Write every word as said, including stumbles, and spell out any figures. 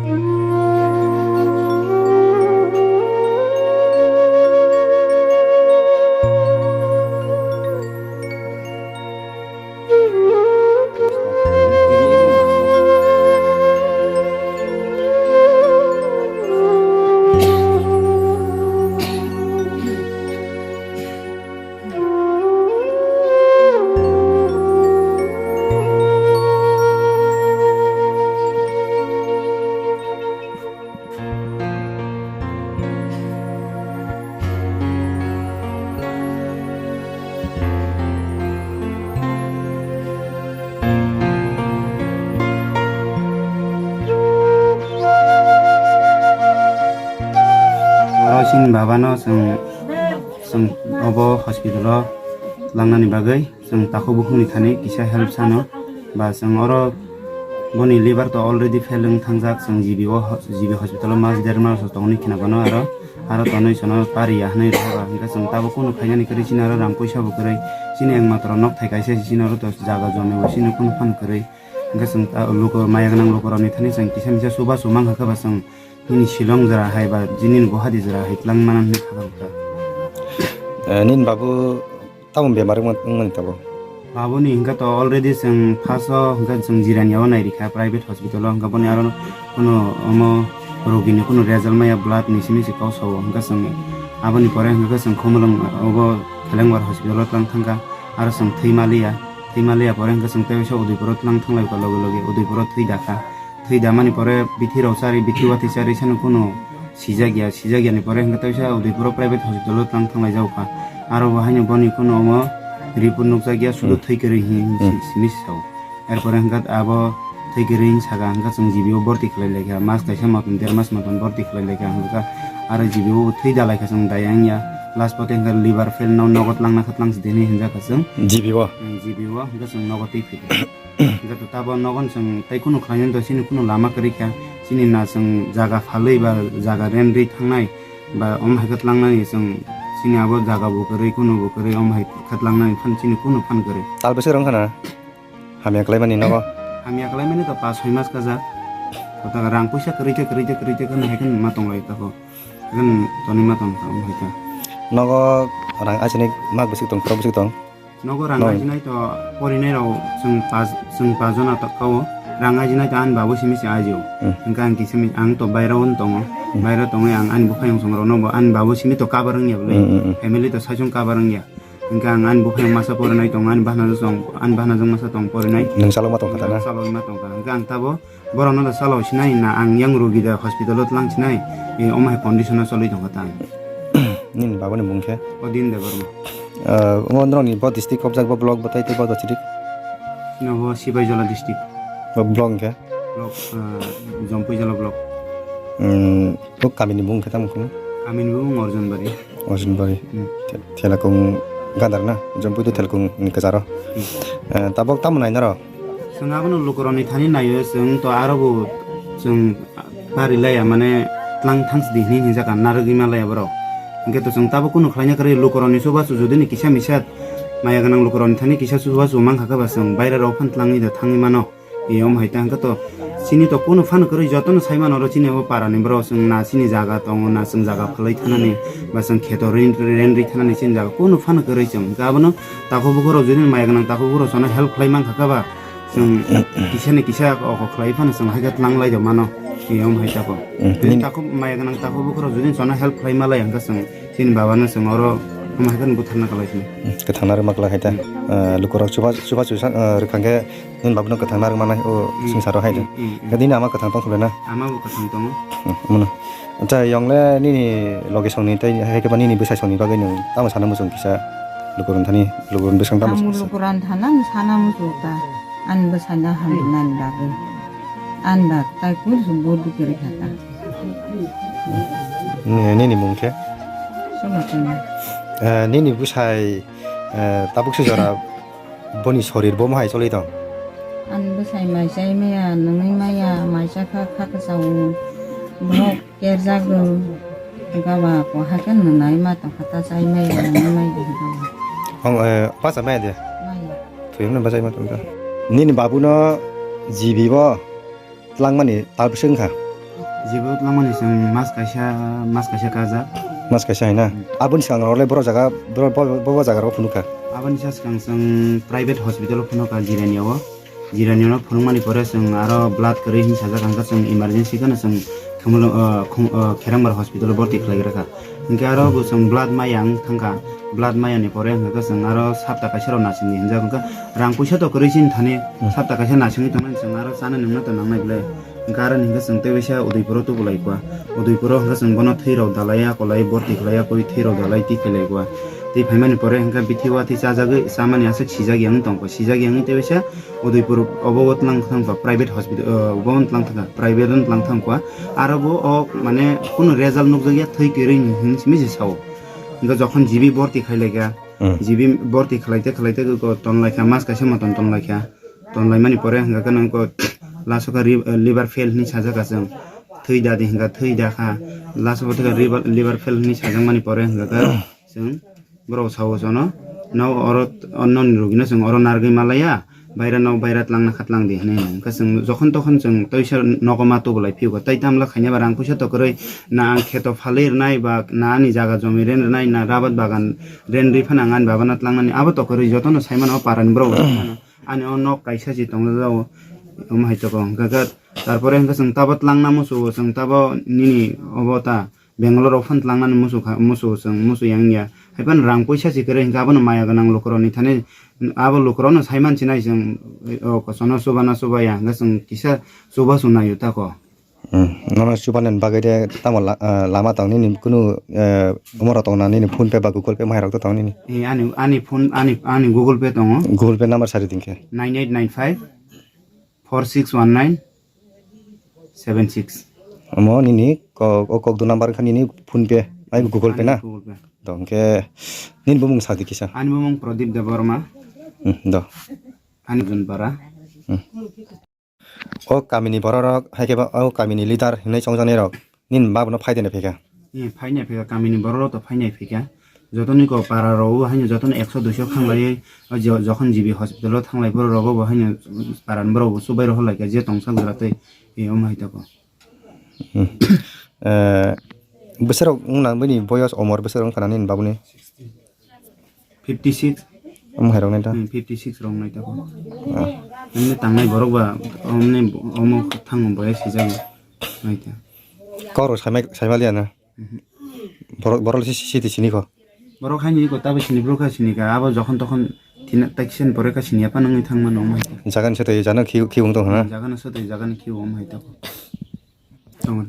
Oro chini babano chwng, chwng obo hospital o langnani bagwi. Chwng takhuk bukhukni thani kisa help sano, ba chwng oro boni liver to already fail wng thangjak, chwng G B o ho-, G B hospital o mas der mas tongni khna bono aro, aro tonwi sono pariya hwnwi rohoro, hwnkhe chwng tabuk kunu khainani kwrwi chini aro rang puisa bo kwrwi, chini ekmatro nok thai kaisa se chini oro to jaga jomi bo chini kunu phan kwrwi, hwnkhe chwng ta luku maya gwnang lukurokni thani chwng kisa misa chubachu mankha khe ba chwng nini Shillong jora hai ba nini Guwahati jora hai twlang mana hwnwi kha kha. Eh, nini babu Tamo bemar wngma-, wngmani tabuk? Babuni hwnkhe to already chwng first o hwnkhe chwng Jirania o nairikha private hospital o, hwnkhe boni aro kunu omo rogini kunu result maya, blood ni simi se kok sao, hwnkhe chwng aboni pore hwnkhe chwng Khumulwng obo Khelengbar hospital o twlang thangkha, aro chwng thwi maliya, thwi maliya pore hwnkhe chwng tei waisa Udaipur o twlang thanglai kha loge loge, Udaipur o thwi dakha. Thwi damani pore bithi rok chari, bithi watwi chari sano kunu sijak ya, sijak yani pore hwnkhe tei sa Udaipur o private hospital o tlang thanglai jago kha. Aro bo haino boni kunu omo report nukjak ya, sudo Hmm. thwi kwrwi hin Hmm. si-, simi sao. Er pore hwnkhe abo thwi kwrwi hin saka hwnkhe chwng G B o borti khlai lai kha, mas kaisa motom, der mas motom borti khlai lai kha hwnkhe aro G B o thwi dalai kha chwng dayang ya. Last pote hwnkhe liver fail no nogo tlangna kha tlang si dini hinjak kha chwng. G B o? Hmm, G B o hwnkhe chwng nogo twi phai kha. Hwnkhe to tabo nogon chwng tei kunu khlainani to chini kunu lama kwrwi kha, chini na chwng jaga phalwi ba jaga rent rwi thangnai ba omo hai khe tlangnani chwng chini abo jaga bo kwrwi kunu bo kwrwi omo hai khe tlangnani phan chini kunu phan kwrwi. Tal bwswk rwng khana hamya kwlaimani nogo? Hamya kwlaimani to pas soi mas kajak, to rang puisa kwrwi khe kwrwi khe kwrwi khe kheno hai khe ma tonglai tako, hai khe tonwi ma tong kha omo hai khe. Nogo rang achinik mak bwswk tong, khorok bwswk tong? Nogo rang Noi. Ajinai to porinai rok chwng pas, chwng pas jona to kao. Rang ajinai to ani babu simi se ajio. Hmm. Hwnkhe ang kisa mi, ang to baira o tongo. Hmm. Baira tongwi ang ani buphayung song rok no bo ani babu simi to kabar wngya bwle. Hmm, hmm, hmm. Family to saichung kabar wngya. Hwnkhe ang ani buphayung masa porinai tongo, ani bahna jong, ani bahna jong masa tong porinai. Nwng chalokma tong kha ta na? Chalokma tong kha. Hwnkhe ang tabo Borok no da salo sinai na ang yang rogi da hospital o tlang sinai, e, omo hai condition o cholwi tongkha ta. Nini baba ni mung khe? Odin Debbarma. Ah, omo norok ni bo district khobjak bo block bo tai tei bo district? No, bo Sipaijala district. Bo block hwnkhe? Block, ah, Jompuijala block. Hmm, bo kami ni mung khe tamo khe? Kami ni mung Arjunbari. Arjunbari. Hmm. Te-, Thelakung gadar na? Jompui to Thelakung ni kwcharo. Hmm. Eh, tabok tamo nai norok? Chwng abono lukurokni thani naio, chwng to aro bo chwng pari laya, mane tlang thangsi di hinwi hinjak, narwgwi ma laya borok. Hwnkhe to chwng tabok kunu khlaina kwrwi, lukurokni chubachu judini kisa misa maya gwnang lukurokni thani kisa chubachu mankha khe ba chwng bairarok phano tlangwi da thangwi mano. E, omo hai ta hwnkhe to chini to kunu phano kwrwi, jotono sai mano oro chini abo parani borok, chwng na chini jaga tongo, na chwng jaga phalwi thanani, ba chwng kheto rin, rin ri thanani chini jaga kunu phano kwrwi chwng. Hwnkhe abono takhuk bukhurok judini maya gwnang takhuk bukhurok jotono help khlai mankha khe ba chwng kisani kisa oko khlai phano chwng hai khe tlang lai mano. E, omo hai ta kho. Hmm. Judini takhuk maya gwnang takhuk bukhurok judini jotono help khlai ma lai hwnkhe chwng Chini baba no chwng oro omo hai khe butharna kwlai sini. Hmm, kwthang narwkma kwlai hai ta. Hmm. Ah, lukurok chuba, chuba chusa, ah, rwkha khe nini baba no kwthang narwkma nai o Hmm. swngcharo hai ta. Hmm, hmm, hmm. Khe nini ama kwthang tong khwlai na? Ama bo kwthang tongo. Hmm, omo no. Acha, yong le nini loge song ni tei hai khe ba nini bwsai song ni bagwi nwng tamo sana muchung kisa lukurok thani, lukurok bwswk tamo Ang sana? Lukurok thana ang sana muchung ta. Ani bwsai no hamnani bagwi. Ani bag tai kung bor bwkhe rwkha ta. Ni-, nini mung khe? Sono tongma. Eh, nini bwsai, eh, tabuk se jora boni sorir bo mohai choli tong? Ani bwsai mai chai maya, nungwi maya, mai chakha kha kwchao. Borok kerjak rw. Gaba ko hakhe nunai ma tongkha ta chai maya, nungwi maya. Hong, eh, bacha maya de? Maya. Thwimani bachai ma tongkha. Nini babu no G B bo Twlangmani tal bwswk wngkha? Jibo twlangmani chwng mas kaisa, mas kaisa kajak. Mas kaisa hai na? Hmm. Aboni swkang rok le boro jaga, boro, bo, bo, bo jaga rok phunukha? Aboni sa swkang chwng private hospital o phunukha Jirania o. Jirania no phunukmani pore chwng aro blood kwrwi hinwi sajak, hwnkhe chwng emergency kheno chwng Khumulwng, ah, Khum-, ah, Kherangbar hospital o borti khlai rwkha. Hwnkhe aro bo chwng blood maya wng thangkha. Blood maya ni pore hwnkhe chwng aro sapta kaisa rok nasingdi hinjak, hwnkhe rang puisa to kwrwi chini thani, hmm, sapta kaisa nasingwi tongnani chwng aro chana nungna to nangnai belai. Hwnkhe aro ni hwnkhe chwng tei waisa Udaipur o tubulai kha. Udaipur o hwnkhe chwng bono thwi rok dalai, akolai borti khlai, akoi thwi rok dalai twi khlai kha. Twi phaimani pore hwnkhe bithi watwi chajagwi chamani aswk sijak yang tongkha. Sijak yang tei waisa Udaipur obo o tlang thang kha, private hospital, ah, obo tlang thang kha, private o tlang thang kha. Aro bo o mane kunu result nukjak ya, thwi kwrwi ni hinwi simi se sao. Hwnkhe jokhon G B borti khai lai kha, hmm, G B borti khlai te khlai te ko ton lai kha, mas kaisa motom ton lai kha. Ton lai mani pore hwnkhe nang ko last o kha ri-, liver fail hinwi sajak kha chwng. Thwi da di hwnkha, thwi da kha. Last o bo thwi kha liver, liver fail hinwi sajak mani pore hwnkhe chwng borok sao jono, "No, oro, o noni rogino chwng oro narwgwi malaya, baira no baira tlangna kha tlangdi," hinwi. Hwnkhe chwng jokhon tokhon chwng toisa nogo ma tubulai phiyugo. Tai tamla khaina ba rang puisa to kwrwi, na ang kheto phalwi rwnai ba na ani jaga jomi ren rwnai, na rabat bagan ren rwi phano ang ani babano tlangnani. Abo to kwrwi jotono saimano o parani borok saimano. Ani o nok kaisa se tongjao, omo hai toko. Hwnkhe khe tarpore hwnkhe chwng tabo tlangna musugo, chwng tabo nini obo ta Bangalore o phano tlangnani musu kha, musu chwng, musu yang ya. Hai phano rang puisa se kwrwi hwnkhe abono maya gwnang lukurokni thani, abo lukurokno sai mansinai chwng, o kosono chuba na chuba ya, hwnkhe chwng kisa chuba chwng naio tako. Hmm, nono chubanani bagwi de tamo la-, ah, lama tong nini kunu, eh, omoro tongna nini PhonePe ba Google Pay mairok to tong nini? Eh, ani, ani phone, ani, ani Google Pay tongo. Google Pay number sari dingkhe? Nine eight nine five four six one nine seven six. Omo nini ko-, o kok du number kha nini PhonePe, ai Google Pay na? Google Pay. Do, hwnkhe nini bumung sadi kisa? Ani bumung Pradip Debbarma. Hmm, do. Ani Junpara. Hmm. O kamini bororok, hai khe ba o kamini leader hinwi chongjaknairok nini babuno phaidene phaikha? Eh, phainai phaikha, kamini bororok to phainai phaikha. Jotoni ko para rogo haino jotono ekso duiso khanglaiwi, o jo-, jokhon G B hospital o thanglai borok rogo bo haino parani borok bo chubai rohor laikha je tongsa gura tei, eh, omo hai tako. Hmm. Eh, bwsarok wngna bini boyos omor bwsarok wngkha na nini babuni? Fifty six. Omo hai rok nai ta? Hmm, fifty six rok nai tako. Ah. Emni tangnai borok ba, omni, omo thango boyos sijak nai ta. Kok rok saimai, saimaliya na? Mhm. Borok, borok si, si, si, sini ko? Borok haini ko tabo sini, borok kha sini ka, abo jokhon tokhon thina taiksen pore kha sini apa nangni thangma nong mai. Jagan se tei jano khiu, khiu wng tong hana? Jagan se tei jagan khiu wng mai tako. Tongo.